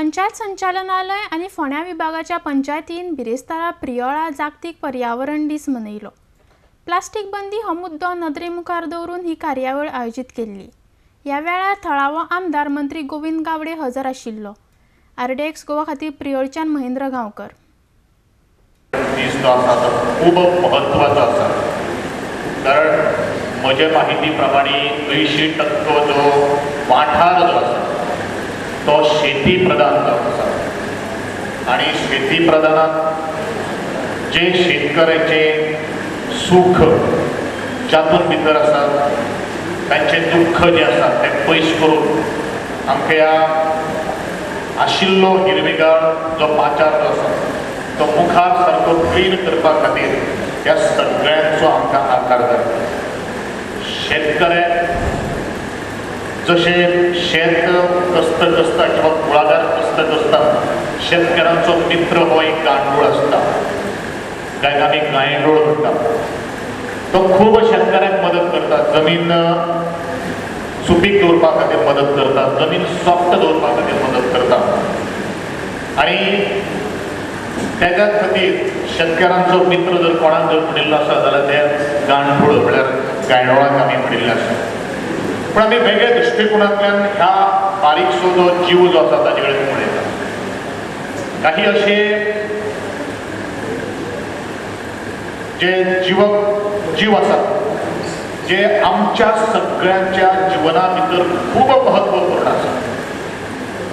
पंचायत संचालनालय आनी फोंड्या विभागाच्या पंचायतीन बिरेस्तारा प्रियोळा जागतीक पर्यावरण दीस मनयलो. प्लास्टीक बंदी हो मुद्दो नदरे मुखार दवरून ही कार्यावळ आयोजीत केल्ली. ह्या वेळार थळावो आमदार मंत्री गोविंद गावडे हजर आशिल्लो. आरडीएक्स गोवा खातीर प्रियोळच्यान महेंद्र गांवकर. दीस जो आसा तो खूब म्हत्वाचो आसा, कारण म्हजे माहिती प्रमाणे 80% जो वाठार जो आसा तो शेती प्रधान जावन आसा आनी शेती प्रधानात जे शेतकऱ्याचे सुख जातून भितर आसा तांचें दुख्ख जें आसा तें पयस करून आमकां ह्या आशिल्लो हिरवेगार जो पाचार जो आसा तो मुखार सारको क्लीन करपा खातीर ह्या सगळ्यांचो आमकां आकार जाय. शेतकऱ्याक जशें शेत कसता कसता किंवा कुळागर कसता कसता शेतकऱ्यांचो मित्र हो एक गांडूळ आसता, जाका आमी गांयडोळ म्हणटा. तो खूब शेतकऱ्यांक मदत करता, जमीन सुपीक दवरपा खातीर मदत करता, जमीन सॉफ्ट दवरपा खातीर मदत करता आनी तेच्या खातीर शेतकारांचो मित्र जर कोणाक जर म्हणिल्लो आसा जाल्यार ते गांडूळ म्हळ्यार गांयडोळाक आमी म्हणिल्लें आसा. पूण आमी वेगळ्या दृश्टिकोनांतल्यान ह्या बारीकसो जो जीव जो आसा ताजे कडेन पळयता. काही अशे जे जीव आसात जे आमच्या सगळ्यांच्या जिवना भितर खूब महत्वपूर्ण आसा.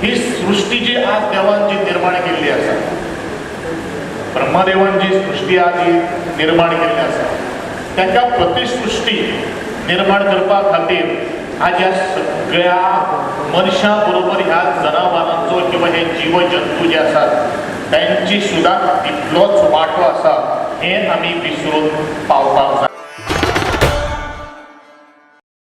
ही सृश्टी जी आज देवान जी निर्माण केल्ली आसा, ब्रह्मदेवान जी सृश्टी आज निर्माण केल्ली आसा, तांकां प्रतिसृश्टी निर्माण करपा खातीर आज ह्या सगळ्या मनशां बरोबर ह्या जनावरांचो किंवा हे जीव जंतू जे आसात तांची सुद्दां तितलोच वांटो आसा हें आमी विसरून पावपाक